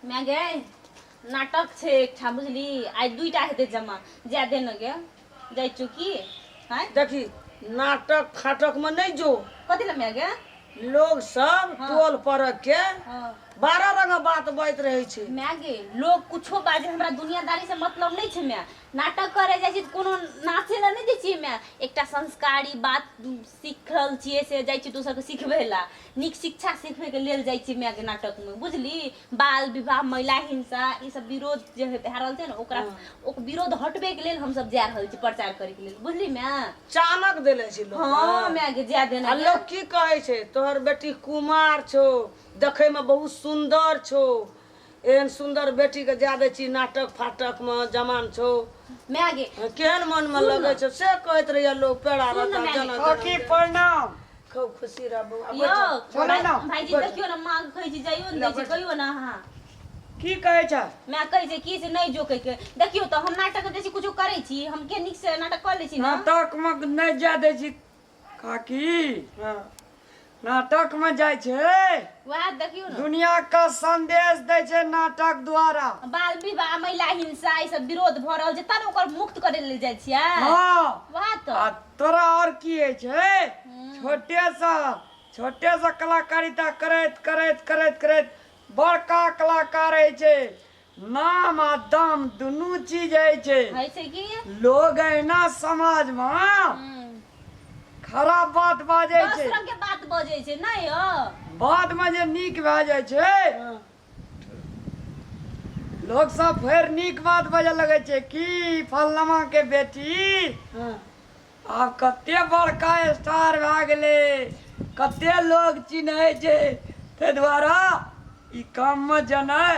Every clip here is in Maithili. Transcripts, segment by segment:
माय गे, नाटक छै एकठाम, बुझली? आइ दुईटा हेतै जमा, जाय दे न गे। जाइ छौ की? आँय? देखी, नाटक फाटक में नहीं जो। कथी लए माय गे? लोग सब टोल पर के 12 रंग बात बजैत रहै छै। माय गे, लोग कुछो बाजे, हमरा दुनियादारी से मतलब नहीं छै। माय, नाटक करे जाइ छी तऽ कोनो नाचे लए नहि जाइ छियै माय। एकटा संस्कारी बात सीखल छियै से जाइ छियै दोसरके सिखबै लए। नीक शिक्षा सिखबैके लेल जाइ छियै मायके नाटकमे, बुझली? बाल विवाह, महिला हिंसा, ई सब विरोध जे भए रहल छै ने, ओकरा ओकर विरोध हटबैके लेल हमसब जा रहल छी प्रचार करैके लेल, बुझली माय? चानक देले छै लोक। हँ मायके, जाय देना। आ लोग की कहै छै? तोहर बेटी कुमार छौ, देखैमे बहुत सुन्दर छौ, एहन सुन्दर बेटीके जा दै छी नाटक फाटकमे, जमान छौ। माय गे, केहन मनमे लगै छौ, से कहैत रहैया लोग। पेड़ा सुन रहता माय गे। जना काकी प्रणाम। खूब खुशी रह बौआ। यौ। बोलो ना। भाईजी, देखियौ ने, माँ कहै छै जाइयो ने दै छै, कहियौ ने अहाँ। की कहै छ? माय कहै छै कि से नहि जो कहिके। देखियौ तऽ, हम नाटक जाइ छी, कुछो करै छी? हम के नीक से नाटक कऽ लै छी ने। नाटक मे नहि जाय दै छी काकी। नाटक मे जाइ छै। वएह देखियौ ने। दुनिया के संदेश दै छै नाटक द्वारा। बाल विवाह, महिला हिंसा, ई सब विरोध भऽ रहल छै, तब ओकर मुक्त करै लेल जाइ छियै। वएह तऽ। आ तोरा और की होइ छै? छोटे से कलाकारिता करैत करैत करैत करैत बड़का कलाकार होइ छै। नाम आ दाम दुनू चीज होइ छै। होइ छै की? लोग एना समाज मे खराब बात बाजै 10 छै। रंग के बात बजै छै नहि यौ? बाद मे जे नीक भए जाइ छै, लोग सब फेर नीक बात बाजऽ लगै छै कि फलनामा के बेटी आब कते बड़का स्टार भए गेलै, कते लोग चिन्है छै। ताहि दुआरे ई काममे जेनाइ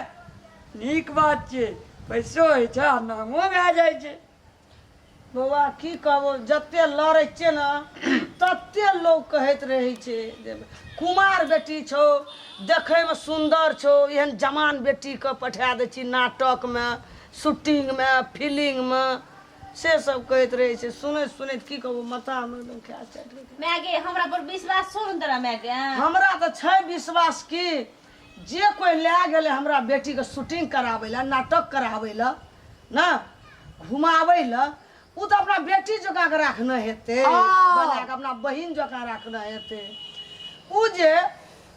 नीक बात छै। पैसो होइ छै आ नामो भए जाइ छै। बौआ, की कहबो, जते लड़ै छियै ने तते लोग कहैत रहै छै जे कुमार बेटी छौ, देखैमे सुन्दर छौ, एहन जवान बेटीके पठा दै छी नाटकमे, शूटिंगमे, फिलिंगमे, से सब कहैत रहै छै। सुनैत सुनैत की कहबो, माथामे एकदम खा चढ़ि गेल। माय गे, हमरा पर विश्वास छौ ने तोरा माय गे? हमरा तऽ छै विश्वास कि जे कोइ लए गेलै हमरा बेटीके शूटिंग कराबै लए, नाटक कराबै लए ने, घुमाबै लए, ओ तऽ अपना बेटी जकाँ के राखने हेतै, बना कऽ अपना बहिन जकाँ राखने हेतै। ओ जे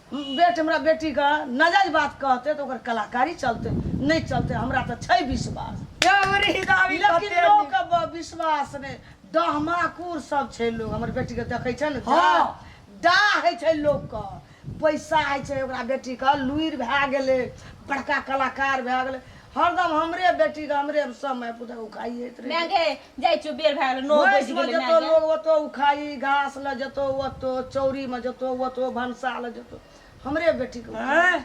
बेट हमरा बेटीके नजायज बात कहतै तऽ ओकर कलाकारी चलतै? नहि चलतै। हमरा तऽ छै विश्वास, लेकिन लोकके विश्वास नहि। डहमाकुर सब छै लोग। हमर बेटीके देखै छै ने, डाह होइ छै लोकके। पैसा होइ छै ओकरा बेटीके, लुरि भए गेलै, बड़का कलाकार भए गेलै। हरदम हमरे बेटीके, हमरे समय पुता उखाइए रहै। माय गे, जाइ छियौ, बेर भए गेलै, 9 बजि भैंसमे गेलै। जतो माय गे, लोग ओतो उखाई, घास लए जेतो ओतो, चौरीमे जेतो ओतो, भनसा लए जेतो, हमरे बेटीके उखाई। आँय?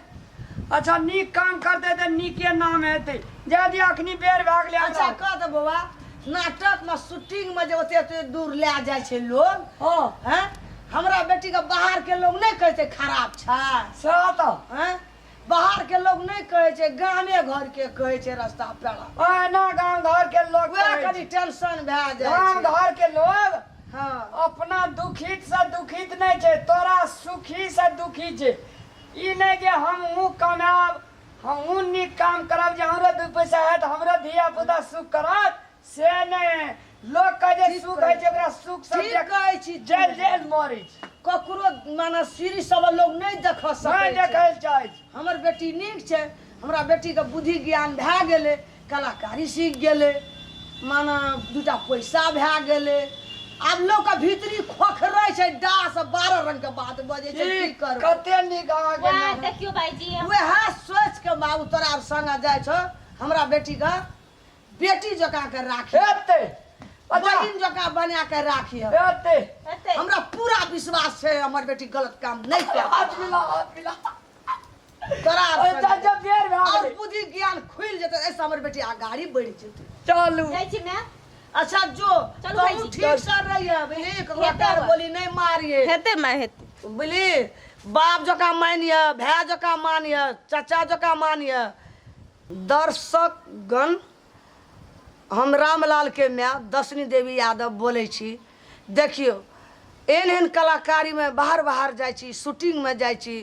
अच्छा, नीक काम करतै तऽ नीके नाम हेतै। जाय दिअ, अखनी बेर भए गेलै अच्छा हमरा। कह दे बौआ, नाटकमे शूटिंगमे जे ओते ओते दूर लए जाइ छै लोग, हैं, हमरा बेटीके बाहरके लोग नहि कहै छै खराब छै? सएह तऽ। हैं, बाहरके लोग नहि कहै छै, गामे घरके कहै छै, रस्ता पेड़ा। एना गाम घर के लोग वएह कहै कनि छै। टेंशन भए जाइ गाम छै। घर के लोग अपना दुखित से दुखित नहि छै, तोरा सुखी से दुखी छै। ई नहि जे हमहूँ कमायब, हमहूँ नीक काम करब जे हमरो 2 पैसा हैत, हमरो धिया पुता सुख करत, से नहि। लोक के जे ठीक सुख कहै होइ छै, ओकरा सुख सब ठीक कहै छी। जल जल मरै छै। ककरो माने सीढ़ी सब लोग नहि देख सकै नहि छै। देखै लए चाहै छै। हमर बेटी नीक छै। हमरा बेटीके बुद्धि ज्ञान भए गेलै, कलाकारी सीख गेलै, माने 2टा पैसा भए गेलै। आब लोकके भीतरी खोखरै छै, डाह से 12 रंगके बात बजै छै। की करबै? कते नीक अहाँके वएह नाम। देखियौ भाईजी, वएह सोचि के बाबू तोरा आब संगे जाइ छौ। हमरा बेटीके बेटी जकाँ के राखी हेतै। अच्छा। बहिन जकाँ बना के राखी हेतै। हेतै। हमरा पूरा विश्वास छै, हमर बेटी गलत काम नहि करतै। हाथ मिला, हाथ मिला। तोरा आब अच्छा, संगे। जब बेर भए और गेलै। बुद्धि ज्ञान खुलि जेतै, एहिसँ हमर बेटी अगाड़ी बढ़ि जेतै। चलू। जाइ छी माय। अच्छा जो। चलू तू भाईजी। ठीक से रहिए, बुझली? ककरो हेतै पैर बा। बोली नहि मारिए। हेतै माय, हेतै। बुझली? बाप जकाँ मानिए, भाय जकाँ मानिए, चाचा जकाँ मानिए। दर्शकगण, हम रामलालके माय दशनी देवी यादव बोलै छी। देखियौ, एहन एहन कलाकारीमे बाहर बाहर जाइ छी, शूटिंगमे जाइ छी,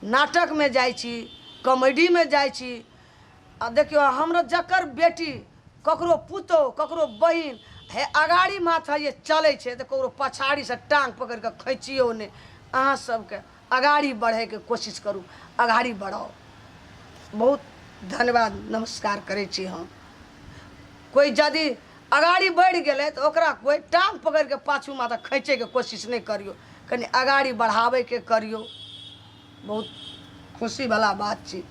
नाटकमे जाइ छी, कॉमेडीमे जाइ छी। आ देखियौ, हमरा जकर बेटी, ककरो पुतोहु, ककरो बहिन हे अगाड़ी माथा जे चलै छै, तऽ ककरो पछाड़ीसँ टाँग पकड़ि कऽ खैचियौ नहि। अहाँ सबके अगाड़ी बढ़ैके कोशिश करू, अगाड़ी बढ़ाउ। बहुत धन्यवाद, नमस्कार करै छी हम। कोइ यदि अगाड़ी बढ़ि गेलै तऽ ओकरा कोइ टाँग पकड़ि कऽ पाछू माथा खैचैके कोशिश नहि करियौ, कनि अगाड़ी बढ़ाबैके करियौ। बहुत खुशीवला बात छी।